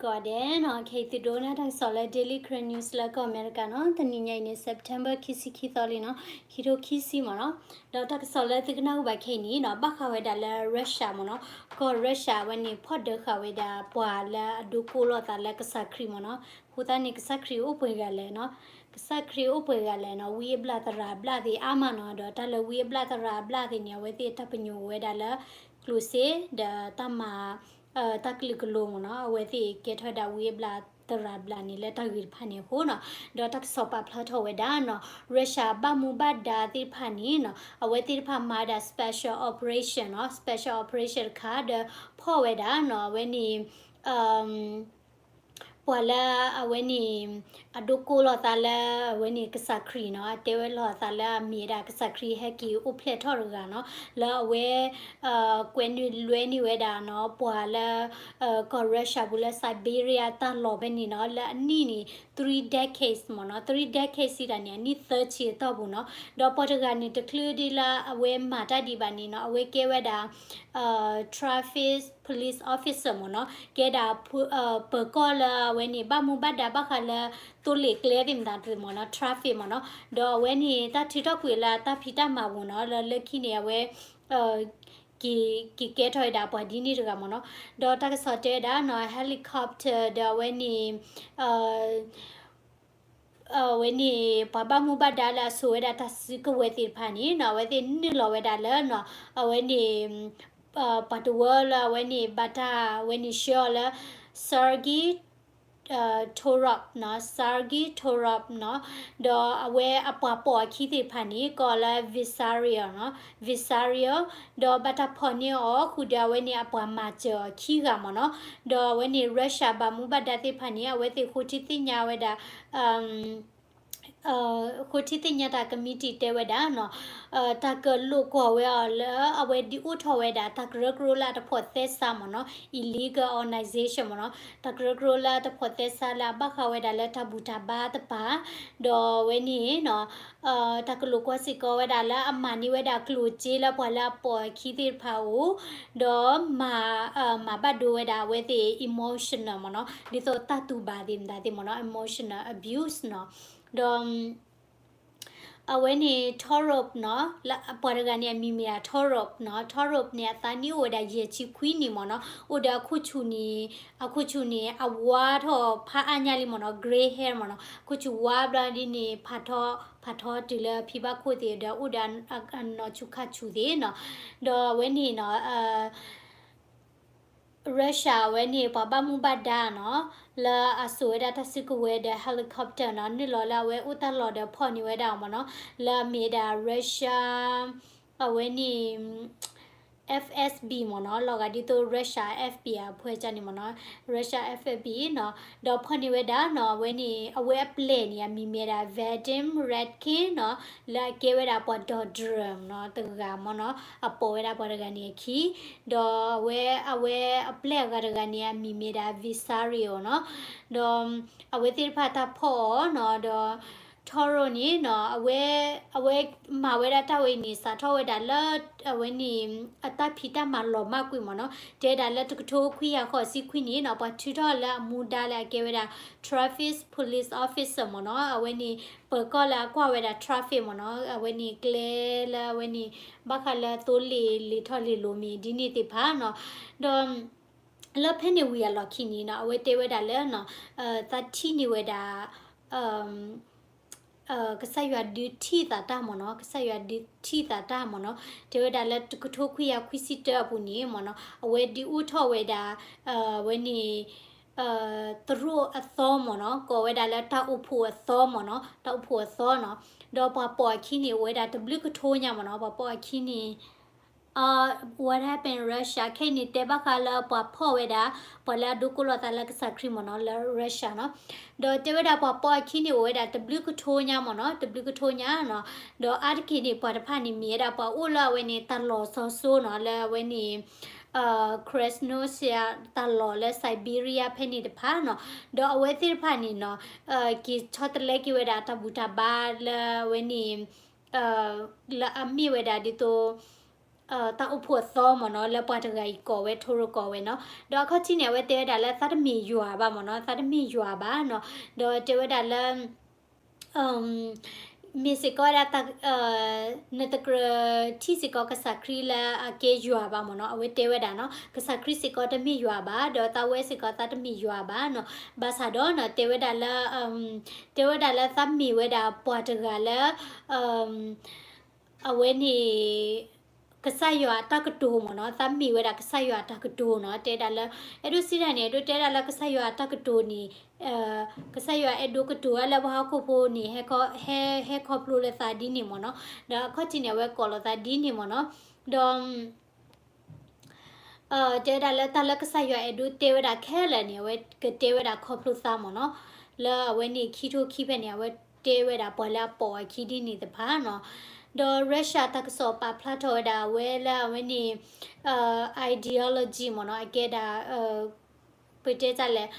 ကိးဂၤဒဲးနီၤ, ခဲအံၤသုဒိကနၣ်တၢ်ကစီၣ်လၢ Daily Karen News လၢကီၢ်အမဲရကၤနီၤ, တနံၤညါအံၤန့ၣ် September ခံဆံခံသီလံနီၤ, ခံထိခံဆံမ့ၢ်နီၤ. ဒီးတၢ်ကစီၣ်လၢသုကနၣ်ဟူဘၣ်ခဲအံၤန့ၣ်နီၤ, ဘၣ်ဃးဝဲဒၣ်လၢ Russia မ့ၢ်နီၤ, ကီၢ် Russia ဝဲန့ၣ် ဖီၣ်ဒၢဃာ်ဝဲဒၣ်ပှၤလၢအဒိကိးလိာ်သးလၢကစၢ်ခရံာ်မ့ၢ်နီၤ, အဃိသတးန့ၣ် ကစၢ်ခရံာ်အိၣ်ပှဲၤဂၤလဲၣ်နီၤ, ကစၢ်ခရံာ်အိၣ်ပှဲၤဂၤလဲၣ်နီၤ, ဝံအဘျၣ်သရၣ်အဘျၣ်သ့ၣ်အါမးနီၤ, ဒီးတၢ်လၢဝံအဘျၣ်သရၣ်အဘျၣ်သ့ၣ်န့ၣ် အဝဲသ့ၣ်တၢ်ပညိၣ်ဝဲဒၣ်လၢ ကျိၣ်စ့ ဒီးတၢ်မၤ တၢ်ကလုာ်ကလိၤမ့ၢ်နီၤ, အဝဲသ့ၣ်ကဲထီၣ်ဝဲဒၣ်ဝံအဘျၣ်သရၣ်အဘျၣ်န့ၣ် လၢတၢ်ဂ့ၢ်တဖၣ်န့ၣ်အဃိနီၤ, ဒီးတၢ်ကစီၣ်ပာ်ဖျါထီၣ်ဝဲဒၣ်နီၤ, Russia ဘၣ်မူဘၣ်ဒါသ့ၣ်တဖၣ်န့ၣ်နီၤ, အဝဲသ့ၣ်တဖၣ်မၤဝဲဒၣ် special operation နီၤ, special operation တခါ ဒီးဖီၣ်ဝဲဒၣ်နီၤ, အဝဲန့ၣ် ပှၤလၢအဝဲန့ၣ် အဒိကိးလိာ်သးလၢ အဝဲန့ၣ်ကစၢ်ခရံာ်နီၤ, အတဲဝဲလိာ်သးလၢအမ့ၢ်ဝဲဒၣ်ကစၢ်ခရံာ်ဟဲက့ၤအိၣ်ဖျဲၣ်ထီၣ်တဂၤနီၤ, လၢအဝဲ ကွဲးနုာ်လွဲန့ၢ်ဝဲဒၣ်နီၤ, ပှၤလၢ ကီၢ် Russia ပူၤလၢ Siberia တၢ်လီၢ်ဖဲန့ၣ်နီၤ, လၢအနံၣ်န့ၣ် three decades မ့ၢ်နီၤ, three decades စံးတၢ်န့ၣ် အနံၣ်သၢဆံအတီၢ်ပူၤနီၤ, ဒီးပှၤတဂၤန့ၣ် တချုးဒ်လၢအဝဲမၤတၢ်ဒံးဘၣ်န့ၣ်နီၤ, အဝဲကဲဝဲဒၣ် traffic police officer မ့ၢ်နီၤ, ကဲဒၣ် ပၢၤကီၢ်လၢအဝဲန့ၣ် ဘၣ်မူဘၣ်ဒါဘၣ်ဃးလၢ သိလ့ၣ်ကျဲသ့ၣ်မတၤသ့ၣ်မ့ၢ်နီၤ, traffic မ့ၢ်နီၤ, ဒီးအဝဲန့ၣ် တၢ်ထုးထီၣ်ကွံာ်လၢအတၢ်ဖံးတၢ်မၤပူၤနီၤ, လၢလၢခံန့ၣ် အဝဲ က့ၤ က့ၤကဲထီၣ်ဝဲဒၣ်ပှၤဒ်န့ၣ်တဂၤမ့ၢ်နီၤ, ဒီးတၢ်ကစီၣ်တဲဝဲဒၣ်နီၤ, helicopter ဒီးအဝဲန့ၣ် အဝဲန့ၣ် ပှၤဘၣ်မူဘၣ်ဒါလၢအစိာ်ဝဲဒၣ်တၢ်စုကဝဲၤသ့ၣ်တဖၣ်န့ၣ်နီၤ, အဝဲသ့ၣ်နုာ်လီၤဝဲဒၣ်လၢနီၤ, အဝဲန့ၣ် ပှၤတဝၢလၢအဝဲန့ၣ် ဘၣ်တၢ်ဝဲန့ၣ်ဆှၢအီၤလၢ Sergei Torov နီၤ, Sergei Torov နီၤ, ဒီးအဝဲအပှၤပိာ်အခံသ့ၣ်တဖၣ်န့ၣ် ကိးလၢ Vysaryo နီၤ, Vysaryo, ဒီးဘၣ်တၢ်ဖီၣ်န့ၢ်အီၤဃုာ်ဒီးအဝဲန့ၣ်အပှၤမၤစၢၤအီၤခံဂၤမ့ၢ်နီၤ, ဒီးအဝဲန့ၣ် Russia ဘၣ်မူဘၣ်ဒါသ့ၣ်တဖၣ်န့ၣ် အဝဲသ့ၣ်ဃိထံသ့ၣ်ညါဝဲဒၣ် ဃိထံသ့ၣ်ညါတၢ်ကမံးတံာ်တဲဝဲဒၣ်နီၤ, တၢ်ကလိာ်ကွီၢ်ဝဲအီၤလၢအဝဲဒုးအိၣ်ထီၣ်ဝဲဒၣ် တၢ်ကရၢကရိလၢအတဖိးသဲစးမ့ၢ်နီၤ, illegal organization မ့ၢ်နီၤ, တၢ်ကရၢကရိလၢအတဖိးသဲစးလၢအဘၣ်ဃးဝဲဒၣ်လၢတၢ်ဘူၣ်တၢ်ဘါတပၤ, ဒီးအဝဲန့ၣ်နီၤ တၢ်ကလိာ်ကွီၢ်စ့ၢ်ကီးဝဲဒၣ်လၢအမၤန့ၢ်ဝဲဒၣ်ကျိၣ်စ့လၢပှၤလၢအပိာ်အခံသ့ၣ်တဖၣ်အအိၣ်, ဒီးမၤ မၤဘၣ်ဒိဝဲဒၣ်အဝဲသ့ၣ် emotional မ့ၢ်နီၤ, ဒ်သိးတၢ်တူၢ်ဘၣ်သ့ၣ်မတၤသ့ၣ်မ့ၢ်နီၤ, emotional abuse နီၤ, ဒီး အဝဲန့ၣ် Torov နီၤ, လၢပှၤတဂၤန့ၣ် အမံၤမ့ၢ်ဒၣ် Torov နီၤ, Torov န့ၣ် အသးနံၣ်အိၣ်ဝဲဒၣ်ယဲၢ်ဆံခွံနံၣ်မ့ၢ်နီၤ, အိၣ်ဒီးအခိၣ်ဆူၣ်န့ၣ်, အခိၣ်ဆူၣ်န့ၣ် အဝါထီၣ်ဖးအါညါလံမ့ၢ်နီၤ, gray hair မ့ၢ်နီၤ, အခိၣ်ဆူၣ်ဝါဘျီဒ်န့ၣ် ဖးထီ, ဖးထီတုၤလၢဖံဘၣ်ခိၣ်သ့ၣ်ဒီး အိၣ်ဒီးအနီၢ်ဆူၣ်ခါဆူၣ်သ့ၣ်နီၤ, ဒီးအဝဲန့ၣ်နီၤ Russia အဝဲန့ၣ်ပှၤဘၣ်မူဘၣ်ဒါနီၤ, လၢအစိာ်ဝဲဒၣ်တၢ်စုကဝဲၤဒီး helicopter နီၤ, နုာ်လီၤလၢအဝဲအိၣ်တၢ်လီၢ်ဒီးဖီၣ်န့ၢ်ဝဲဒၣ်အီၤမ့ၢ်နီၤ, လၢအမ့ၢ်ဝဲဒၣ် Russia အဝဲန့ၣ် F S B မ့ၢ်နီၤ, လီၤဂာ်ဒ်သိး Russia F B I အဖုကၢန့ၣ်မ့ၢ်နီၤ, Russia F S B နီၤ, ဒီးဖီၣ်န့ၢ်ဝဲဒၣ်နီၤ, အဝဲန့ၣ် အဝဲအပျဲၢ်န့ၣ် အမံၤမ့ၢ်ဒၣ် Vadim Radkin နီၤ, လၢအကဲဝဲဒၣ်ပှၤဒီး drone နီၤ တဂၤမ့ၢ်နီၤ, အပိာ်ဝဲဒၣ်ပှၤတဂၤန့ၣ်အခံ, ဒီးအဝဲ အဝဲအပျဲၢ်အဂၤတဂၤန့ၣ် အမံၤမ့ၢ်ဒၣ် Visario နီၤ, ဒီးအဝဲသ့ၣ်တဖၣ်တၢ်ဖီၣ်အီၤနီၤ, ဒီး Torov န့ၣ်နီၤ, အဝဲ အဝဲမၤဝဲဒၣ်တၢ်ဝဲအံၤန့ၣ် စးထီၣ်ဝဲဒၣ်လၢ အဝဲန့ၣ် အတၢ်ဖံးတၢ်မၤလီၤမၢ်ကွံာ်မ့ၢ်နီၤ, တဲဒၣ်လၢတကထိခွံကယၤဃိးဆံခွံန့ၣ်နီၤ, ပှၤထုးထီၣ်လၢအမူဒါလၢအကဲဝဲဒၣ် traffic police officer မ့ၢ်နီၤ, အဝဲန့ၣ် ပၢၤကီၢ်လၢအကွၢ်ဝဲဒၣ် traffic မ့ၢ်နီၤ, အဝဲန့ၣ်ကျဲလၢအဝဲန့ၣ် ဘၣ်ဃးလၢသိလ့ၣ်လ့ၤထီၣ်လ့ၤလိၤမ့ၢ်ဒ်န့ၣ်သ့ၣ်တဖၣ်နီၤ, ဒီး လၢဖဲန့ၣ်ဝံၤအလီၢ်ခံန့ၣ်နီၤ, အဝဲတဲဝဲဒၣ်လၢနီၤ, သးထံၣ်န့ၢ်ဝဲဒၣ် ကစၢ်ယွၤဒုးထံၣ်သးတၢ်မ့ၢ်နီၤ, ကစၢ်ယွၤဒုးထံၣ်သးတၢ်မ့ၢ်နီၤ, တဲဝဲဒၣ်လၢတကထိခွံကယၤခွံဆံတၢအပူၤန့ၣ်မ့ၢ်နီၤ, အဝဲဒုးအိၣ်ထီၣ်ဝဲဒၣ် အဝဲန့ၣ် သရိာ်အသီမ့ၢ်နီၤ, ကိးဝဲဒၣ်လၢတၢ်အိၣ်ဖှိၣ်အသီမ့ၢ်နီၤ, တၢ်အိၣ်ဖှိၣ်အသီနီၤ, ဒီးပှၤပိာ်အခံန့ၣ် အိၣ်ဝဲဒၣ်တဘျုးကထိညါမ့ၢ်နီၤ, ပှၤပိာ်အခံန့ၣ် What happened Russia ခဲအံၤန့ၣ် တဲဘၣ်ဃးလၢပှၤဖီၣ်ဝဲဒၣ် ပှၤလၢအဒိကိးလိာ်သးလၢကစၢ်ခရံာ်မ့ၢ်နီၤ လၢ Russia နီၤ, ဒီးတဲဝဲဒၣ်ပှၤပိာ်အခံန့ၣ် အိၣ်ဝဲဒၣ်တဘျုးကထိညါမ့ၢ်နီၤ, တဘျုးကထိညါနီၤ, ဒီးအါတက့ၢ်န့ၣ် ပှၤတဖၣ်န့ၣ် မ့ၢ်ဝဲဒၣ်ပှၤအိၣ်လၢအဝဲန့ၣ် တၢ်လီၢ်စီၤစိနီၤ လၢအဝဲန့ၣ် Krasnoyarsk တၢ်လီၢ်လၢ Siberia ဖဲန့ၣ်တဖၣ်နီၤ, ဒီးအဝဲသ့ၣ်တဖၣ်န့ၣ်နီၤ က့ၤဆီတလဲက့ၤဝဲဒၣ်တၢ်ဘူၣ်တၢ်ဘါလၢအဝဲန့ၣ် လၢအမ့ၢ်ဝဲဒၣ်ဒ်သိး တၢ်အိၣ်ဖှိၣ်အသီမ့ၢ်နီၤ လၢပှၤတဂၤအံၤကိးဝဲ ထိရိကိးဝဲနီၤ. ဒီးအခီၣ်ထံးန့ၣ် အဝဲတဲဝဲဒၣ်လၢသးတမ့ၢ်ယွၤဘၣ်မ့ၢ်နီၤ, သးတမ့ၢ်ယွၤဘၣ်နီၤ. ဒီးတဲဝဲဒၣ်လၢ မ့ၢ်စ့ၢ်ကီးဝဲဒၣ် နတကြၢးထံၣ်စ့ၢ်ကီးကစၢ်ခရံာ်လၢအကဲယွၤဘၣ်မ့ၢ်နီၤ, အဝဲတဲဝဲဒၣ်နီၤ, ကစၢ်ခရံာ်စ့ၢ်ကီးတမ့ၢ်ယွၤဘၣ်, ဒီးသးဝဲစ့ၢ်ကီးသးတမ့ၢ်ယွၤဘၣ်နီၤ. ဘၣ်ဆၣ်ဒီးနီၤ တဲဝဲဒၣ်လၢ တဲဝဲဒၣ်လၢသးမ့ၢ်ဝဲဒၣ်ပှၤတဂၤလၢ အဝဲန့ၣ် ကစၢ်ယွၤအတၢ်ကတိၤမ့ၢ်နီၤ, သးမ့ၢ်ဝဲဒၣ်ကစၢ်ယွၤအတၢ်ကတိၤနီၤ, တဲဒၣ်လၢ အဲၣ်ဒိးစံးတၢ်န့ၣ် အဲၣ်ဒိးတဲဒၣ်လၢကစၢ်ယွၤအတၢ်ကတိၤန့ၣ် ကစၢ်ယွၤအဲၣ်ဒိးကတိၤဝဲလၢပှၤဟီၣ်ခိၣ်ဖိန့ၣ် ဟဲ ဟဲခီဖျိလၢသးဒ်န့ၣ်မ့ၢ်နီၤ, ဒီးအခီၣ်ထံးန့ၣ် အဝဲကိးလီၤသးဒ်န့ၣ်မ့ၢ်နီၤ, ဒီး တဲဝဲဒၣ်လၢတၢ်လၢကစၢ်ယွၤအဲၣ်ဒိးတဲဝဲဒၣ်ခဲလၢာ်န့ၣ် အဝဲကတဲဝဲဒၣ်ခီဖျိသးမ့ၢ်နီၤ, လၢအဝဲန့ၣ်ခံထိခံဖဲန့ၣ် အဝဲတဲဝဲဒၣ်ပှၤလၢအပိာ်အခံဒ်န့ၣ်တဖၣ်နီၤ, ဒီး Russia တၢ်ကစီၣ်ပာ်ဖျါထီၣ်ဝဲဒၣ်အဝဲလၢအဝဲန့ၣ် ideology မ့ၢ်နီၤ, အကဲဒၣ် ပတဲတၢ်လဲၣ်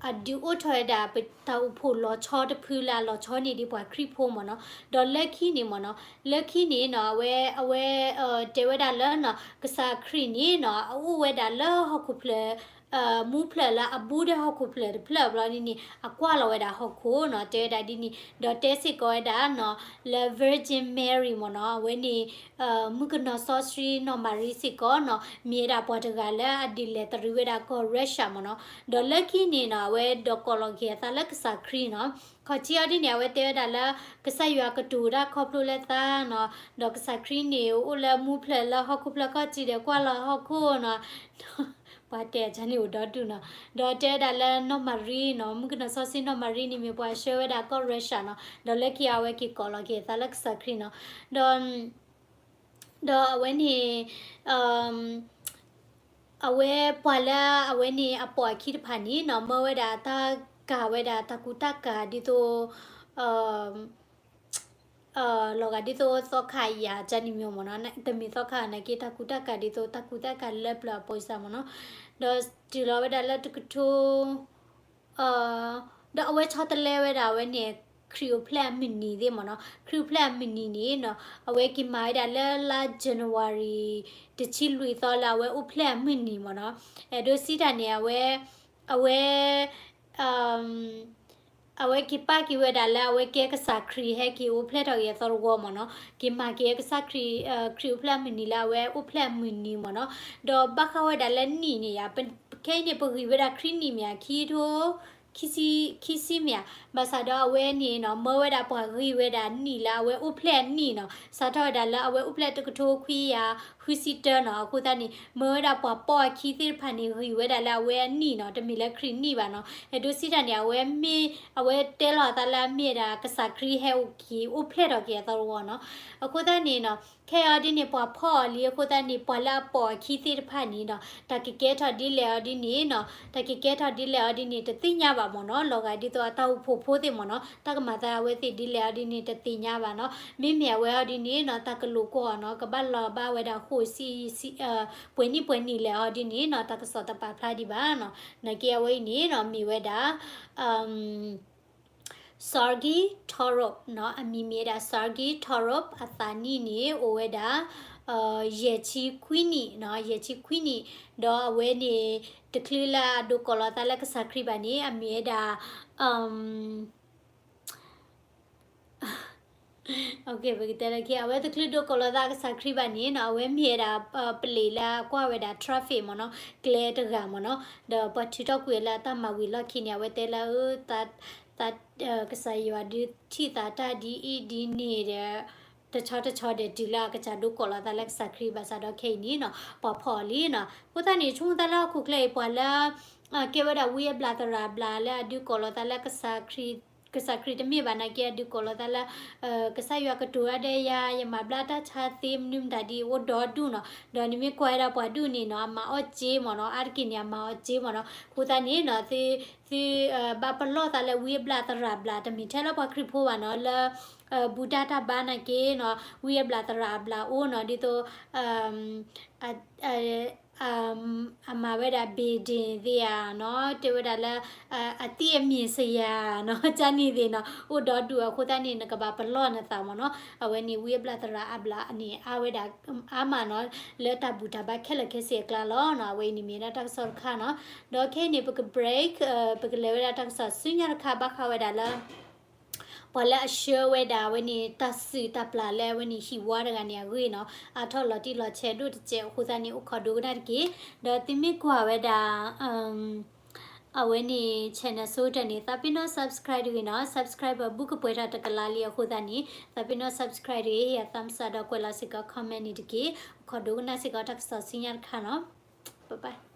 အဒုးအိၣ်ထီၣ်ဝဲဒၣ်ပတၢ်အိၣ်ဖှိၣ်လီၤဆီတဖုလၢအလီၤဆီန့ၢ်ဒံးပှၤခရံာ်ဖိမ့ၢ်နီၤ, ဒီးလၢခံန့ၣ်မ့ၢ်နီၤ, လၢခံန့ၣ်နီၤ အဝဲ အဝဲ တဲဝဲဒၣ်လၢနီၤ ကစၢ်ခရံာ်န့ၣ်နီၤ အအိၣ်ဝဲဒၣ်လၢဟီၣ်ခိၣ်ဖျၢၣ် မူဖျၢၣ်လၢအဘူးဒီးဟီၣ်ခိၣ်ဖျၢၣ်တဖျၢၣ်ဘျီန့ၣ်န့ၣ် အကွၢ်လီၤဝဲဒၣ်ဟီၣ်ခိၣ်နီၤ, တဲဝဲဒၣ်ဒ်န့ၣ် ဒီးတဲစ့ၢ်ကီးဝဲဒၣ်နီၤ လၢ Virgin Mary မ့ၢ်နီၤ အဝဲန့ၣ် မုၣ်ကနီၤစီဆှံနီၢ်မၤရံစ့ၢ်ကီးနီၤ မ့ၢ်ဝဲဒၣ်ပှၤတဂၤလၢအဒုးလဲၤတရံးဝဲဒၣ်ကီၢ် Russia မ့ၢ်နီၤ, ဒီးလၢခံန့ၣ်နီၤ အဝဲဒိးကိးလီၤက့ၤအသးလၢကစၢ်ခရံာ်နီၤ, ခီၣ်ထံးအီၤဒ်န့ၣ် အဝဲတဲဝဲဒၣ်လၢ ကစၢ်ယွၤကတိၤတၢ်ခီဖျိလၢသးနီၤ, ဒီးကစၢ်ခရံာ်န့ၣ် အိၣ်လၢမူဖျၢၣ်လၢဟီၣ်ခိၣ်ဖျၢၣ်ခီၣ်ထံးဒီးကွၢ်လီၤဟီၣ်ခိၣ်နီၤ ပှၤတဲအကန့ၣ်အိၣ်ဒီဒူၣ်နီၤ, ဒီးတဲဝဲဒၣ်လၢနီၢ်မၤရံနီၤ မုၣ်ကနီၤစီဆှံနီၢ်မၤရံန့ၣ်မ့ၢ်ပှၤဆှၢဝဲဒၣ်ကီၢ် Russia နီၤ, ဒီးလၢခံအဝဲက့ၤကိးလီၤက့ၤအသးလၢကစၢ်ခရံာ်နီၤ, ဒီး ဒီးအဝဲန့ၣ် အဝဲပှၤလၢအဝဲန့ၣ်အပိာ်အခံတဖၣ်န့ၣ်နီၤ မၢဝဲဒၣ်တၢ်ကၤဝဲဒၣ်တၢ်ကူတၢ်ကၤဒ်သိး လီၤဂာ်ဒ်သိးသီခါယၤကန့ၣ်မ့ၢ်မ့ၢ်နီၤ, တမ့ၢ်သီခါနာ်က့ တၢ်ကူတၢ်ကၤဒ်သိး တၢ်ကူတၢ်ကၤလၢပျၢၤအပိစါမ့ၢ်နီၤ, ဒီးတုၤလီၤဝဲဒၣ်လၢတကထိ ဒီးအဝဲဆီတလဲဝဲဒၣ်အဝဲန့ၣ် ခရံာ်အိၣ်ဖျဲၣ်အမုၢ်နံၤသ့ၣ်မ့ၢ်နီၤ, ခရံာ်အိၣ်ဖျဲၣ်အမုၢ်နံၤန့ၣ်နီၤ အဝဲက့ၤမၤဝဲဒၣ်လၢလါ January တဆံလွံၢ်သီလၢအဝဲအိၣ်ဖျဲၣ်အမုၢ်နံၤမ့ၢ်နီၤ, အဲၣ်ဒိးစံးတၢ်န့ၣ် အဝဲ အဝဲ အဝဲက့ၤပာ်က့ၤဝဲဒၣ်လၢအဝဲကဲကစၢ်ခရံာ်ဟဲက့ၤအိၣ်ဖျဲၣ်ထီၣ်က့ၤအသီတဝီမ့ၢ်နီၤ, က့ၤမၤက့ၤကစၢ်ခရံာ် ခရံာ်အိၣ်ဖျဲၣ်အမုၢ်နံၤလၢအဝဲအိၣ်ဖျဲၣ်အမုၢ်နံၤမ့ၢ်နီၤ, ဒီးဘၣ်ဃးဝဲဒၣ်လၢနံၣ်န့ၣ်ယါ ခဲအံၤန့ၣ် ပဂံၢ်ဝဲဒၣ်ခရံာ်နံၣ်မ့ၢ်ဧါ ခံထိ ခံဆံ ခံဆံမ့ၢ်ဧါ, ဘၣ်ဆၣ်ဒီးအဝဲန့ၣ်နီၤ မၢဝဲဒၣ်ပှၤဂံၢ်ဝဲဒၣ်နံၣ်လၢအဝဲအိၣ်ဖျဲၣ်အနံၣ်နီၤ, စးထီၣ်ဝဲဒၣ်လၢအဝဲအိၣ်ဖျဲၣ်တကထိခွံကယၤဃုဆံတၢနီၤ, အဃိသတးန့ၣ် မၢဝဲဒၣ်ပှၤပိာ်အခံသ့ၣ်တဖၣ်န့ၣ် ဂံၢ်ဝဲဒၣ်လၢအဝဲအနံၣ်နီၤ, တမ့ၢ်လၢခရံာ်နံၣ်ဘၣ်နီၤ, အဲၣ်ဒိးစံးတၢ်န့ၣ် အဝဲမ့ၢ် အဝဲတဲလီၤအသးလၢအမ့ၢ်ဒၣ်ကစၢ်ခရံာ်ဟဲအိၣ်က့ၤအိၣ်ဖျဲၣ်ထီၣ်က့ၤအသီတဝီနီၤ, အဃိသတးန့ၣ်နီၤ ခဲအံၤအီၤဒ်န့ၣ် ပှၤဖီၣ်အီၤလံ အဃိသတးန့ၣ် ပှၤလၢအပိာ်အခံသ့ၣ်တဖၣ်န့ၣ်နီၤ တၢ်ကကဲထီၣ်ဒ်လဲၣ်အီၤဒ်န့ၣ်နီၤ တၢ်ကကဲထီၣ်ဒ်လဲၣ်အီၤဒ်န့ၣ် တသ့ၣ်ညါဘၣ်မ့ၢ်နီၤ, လီၤဂာ်ဒ်သိးအတၢ်အိၣ်ဖှိၣ်ဖိသ့ၣ်မ့ၢ်နီၤ တၢ်ကမၤသးအဝဲသ့ၣ်ဒ်လဲၣ်အီၤဒ်န့ၣ် တသ့ၣ်ညါဘၣ်နီၤ, မ့မ့ၢ်အဝဲအီၤဒ်န့ၣ်နီၤ တၢ်ကလိာ်ကွီၢ်အီၤနီၤ ကဘၣ်လီၤဘၣ်ဝဲဒၣ်ဃိးဆံ ပှဲၤနံၣ်ပှဲၤနံၣ်လဲၣ်အီၤဒ်န့ၣ်နီၤ တၢ်ကစီၣ်တပာ်ဖျါဒံးဘၣ်နီၤ, နာ်က့အဝဲအံၤန့ၣ်နီၤ မ့ၢ်ဝဲဒၣ် Sergei Torop နီၤ, အမံၤမ့ၢ်ဝဲဒၣ် Sergei Torop အသးနံၣ်န့ၣ် အိၣ်ဝဲဒၣ် ယဲၢ်ဆံခွံနံၣ်နီၤ, ယဲၢ်ဆံခွံနံၣ်, ဒီးအဝဲန့ၣ် တချုးလၢအဒိးကိးလီၤသးလၢကစၢ်ခရံာ်ဘၣ်န့ၣ် အမ့ၢ်ဝဲဒၣ် ပကတဲလၢခံ အဝဲတချုးဒိးကိးလီၤသးကစၢ်ခရံာ်ဘၣ်န့ၣ်နီၤ, အဝဲမ့ၢ်ဝဲဒၣ် ပလံးလၢအကွၢ်ဝဲဒၣ် traffic မ့ၢ်နီၤ, ကျဲတဂၤမ့ၢ်နီၤ, ဒီးပှၤထုးထီၣ်ကွံာ်လၢအတၢ်မၤဝံၤလီၢ်ခံန့ၣ် အဝဲတဲလၢ ကစၢ်ယွၤဒုးထံၣ်သးတၢ်ဒ်အံၤဒ်န့ၣ်ဒီး တဆီတဆီဒီးတုၤလၢအကစၢ်ဒိးကိးလီၤသးလၢကစၢ်ခရံာ်ဘၣ်ဆၣ်ဒီးခဲအံၤန့ၣ်နီၤ ပှၤဖီၣ်အီၤလံနီၤ, အဃိသတးန့ၣ် ဆိကမိၣ်သးလၢဟီၣ်ခိၣ်ချၢအံၤ ပှၤလၢ ကဲဝဲဒၣ်ဝံအဘျၣ်သရၣ်အဘျၣ်လၢအဒုးကိးလီၤသးလၢ ကစၢ်ခရံာ်တမ့ၢ်ဘၣ်နာ်က့ အဒုးကိးလီၤသးလၢ ကစၢ်ယွၤကတိၤတၢ်ဒီးယၤ ယမၤဘျါတၢ်ဆါသ့ မနုၤမတၤဒ်အိၣ်ဒီဒူၣ်နီၤ, ဒီးနမ့ၢ်ကွၢ်ဝဲဒၣ်ပှၤဒူၣ်န့ၣ်နီၤ အမၤအီၣ်စ့မ့ၢ်နီၤ, အါတက့ၢ်န့ၣ် အမၤအီၣ်စ့မ့ၢ်နီၤ, အဃိသတးန့ၣ်နီၤ သု သုဘၣ်ပလီၢ်သးလၢဝံအဘျၣ်သရၣ်အဘျၣ် တမ့ၢ်ထဲလၢပှၤခရံာ်ဖိဘၣ်နီၤ, လၢ ဘူၣ်တၢ်တၢ်ဘါနာ်က့နီၤ ဝံအဘျၣ်သရၣ်အဘျၣ်အိၣ်နီၤ, ဒ်သိး အ အမၤဝဲဒၣ် bidding သ့ၣ်ဧါနီၤ, တဲဝဲဒၣ်လၢ အသံအမံၤစယၤနီၤ, ကန့ၣ်သ့ၣ်နီၤ, အိၣ်ဒီဒူၣ်အဃိသတးန့ၣ် နကဘၣ်ပလီၢ်နသးမ့ၢ်နီၤ. အဝဲန့ၣ် ဝံအဘျၣ်သရၣ်အဘျၣ်န့ၣ် အါဝဲဒၣ် အါမးနီၤ, လၢတၢ်ဘူၣ်တၢ်ဘါခဲလၢာ်ခဲဆ့အကျါလီၤနီၤ. အဝဲအံၤန့ၣ်မ့ၢ်ဒၣ်တၢ်ကစီၣ်တခါနီၤ. ဒီးခဲအံၤန့ၣ် ပက break ပကလဲၤဝဲဒၣ်တၢ်ကစီၣ်ဆူညါတခါ ဘၣ်ဃးဝဲဒၣ်လၢ ပှၤလၢအဆှၢဝဲဒၣ်အဝဲန့ၣ် တၢ်စုၣ်တၢ်ပျၢ်လၢအဝဲန့ၣ်ဟံၣ်ဝါတဂၤန့ၣ်အဂ့ၢ်နီၤ, အါထီၣ်လီၤတံၢ်လီၤဆဲးဒိၣ်တစဲးအဃိသတးန့ၣ် အိၣ်ခိးဒိကနၣ်တက့ၢ်. ဒီးသုမ့ၢ်ကွၢ်ဝဲဒၣ် အဝဲန့ၣ် channel ဆိကတၢၢ်န့ၣ် သးပ့ၤနီၣ် subscribe တဂ့ၤနီၤ, subscriber ဘူးကပှဲၤထီၣ်တကလးလံအဃိသတးန့ၣ် သးပ့ၤနီၣ် subscribe တဂ့ၤ, ဟ့ၣ်ယၤ thumbs up ဒီးကွဲးလီၤစ့ၢ်ကီး comment န့ၣ်တက့ၢ်. အိၣ်ခိးဒိကနၣ်စ့ၢ်ကီးတၢ်ကစီၣ်ဆူညါတခါနီၤ. Bye bye.